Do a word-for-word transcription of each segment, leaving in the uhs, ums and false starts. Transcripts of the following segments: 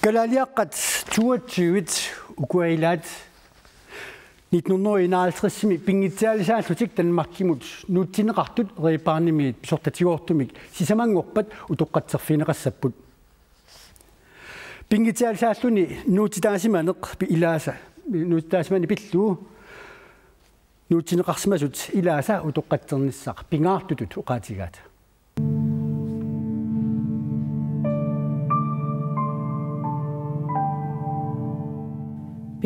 Kalaaliaqqat toogtyve ukua ilaat nitten hundrede enoghalvtredsimi pinngitsaalisaallutik Danmarkimut nuutsinneqartut Red Barnemiit pisortatigoortumik sisamanngorpat utoqqatserfigineqassapput. Pinngitsaalisaalluni nuutsitaasimaneq pi-, ilaasa, nuutsitaasimaneq pillugu nuutsinneqarsimasut ilaasa utoqqatsernissaq pingaartutut oqaatigaat.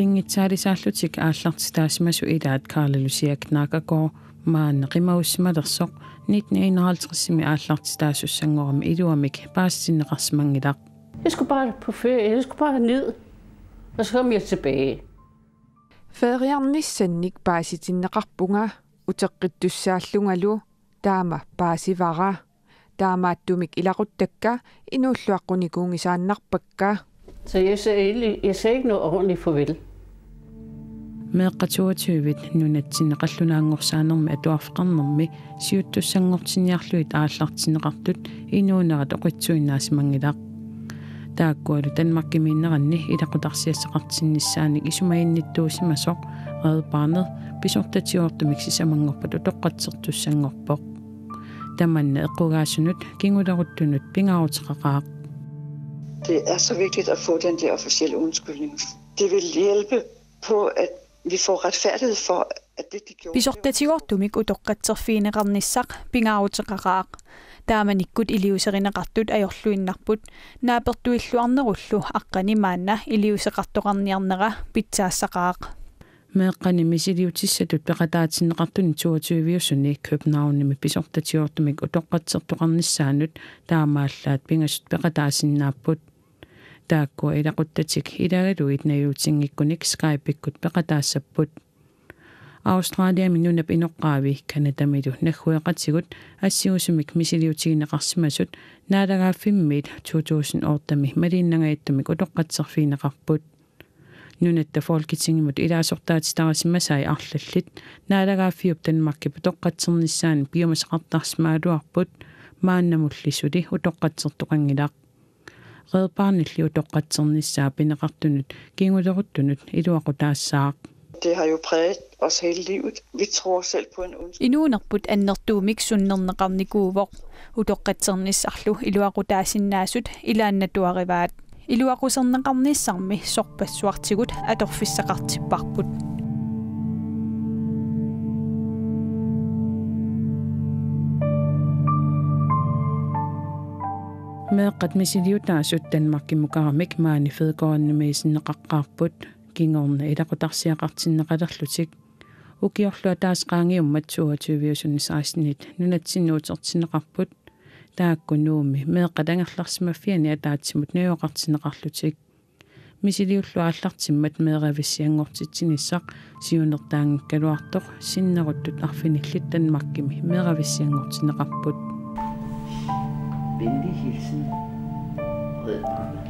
Pinngitsaalisaallutik aallartitaasimasut ilaat Karla Lucia Knakkergaard maanna qimagussimalersoq nitten enoghalvtredsimi aallartitaasussanngorami iluamik paasitinneqarsimanngilaq. Jeg skulle bare på ferie, jeg skulle bare ned, og så kom jeg tilbage. Feriarnissannik paasitinneqarpunga uteqqittussaallungalu, taama paasivara. Taamaattumik ilaquttakka inuulluaqqunikuunngisaannarpakka. Så jeg sagde, egentlig, jeg sagde ikke noget ordentligt farvel. Meeqqat toogtyve nunatsinni qallunaanngorsaanermi atuarfeqarnermi siuttussanngortinniarlugit aallartinneqartut inuunerat oqitsuinnaasimanngilaq. Taakkualu Danmarkimiinneranni ilaqutarsiassaqartinnissaanik isumaginnittuusimasoq Red Barnet pisortatigoortumik sisamanngorpat utoqqatsertussanngorpoq. Tamanna eqqugaasunut kinguleruttunut pingaaruteqaqaaq. Det er så vigtigt at få den der officielle undskyldning. Det vil hjælpe på, at vi får retfærdighed for, at det, de gjorde, det var Pisortatigoortumik utoqqatserfigineqarnissaq pingaaruteqaqaaq. Taamanikkut iliuuserineqartut ajorluinnarput, naapertuilluarnerullu aqqani maanna iliuuseqartoqarniarnera pitsaassaqaaq. Meeqqani misiliutissatut peqataatinneqartuni toogtyve-usuni Københavnimi pisortatigoortumik utoqqatsertoqarnissaanut taamaallaat pingasut peqataasinnaapput. Taakkua ilaquttatik ilagalugit najuutinngikkunik Skype-ikkut peqataassapput. Australiami nunap inoqqaavi Canadamilu naggueqatigut assingusumik misiliutigineqarsimasut naalagaaffimmiit to tusind otte-mi maliinnangajattumik utoqqatserfigineqarput. Nunatta Folketingimut ilaasortaatitarisimasai arlallit naalagaaffiup Danmarkip utoqqatsernissaanut piumasaqartarsimagaluarput, maannamulli suli utoqqatsertoqanngilaq. Red Barnetli utoqqatsernissaa pineqartunut kinguleruttunut iluaqutaassaaq. Det har jo præget os hele livet. Vi tror selv på en undskyldning. Inuunerput annertuumik sunnerneqarnikuuvoq. Utoqqatsernissarlu iluaqutaasinnaasut ilaannatuarivaat. Iluaquserneqarnissarmi sorpassuartigut atorfissaqartipparput. Meeqqat misiliutaasut Danmarkimukaramik maani Fedgårdimiisinneqaqqaarput, kingorna ilaqutarsiaqartinneqalerlutik. Ukiorlu ataaseq qaangiummat toogtyve-usuni seksten-it nunatsinni utertinneqarput. Taakku Nuummi meeqqat angerlarsimaffianni ataatsimut najugaqartinneqarlutik. Misiliullu aallartimmat meeravissianngortitsinissaq siunertaanngikkaluartoq sinneruttut arfinillit Danmarkimi meeravissianngortinneqarput. Venlig hilsen, Red Barnet.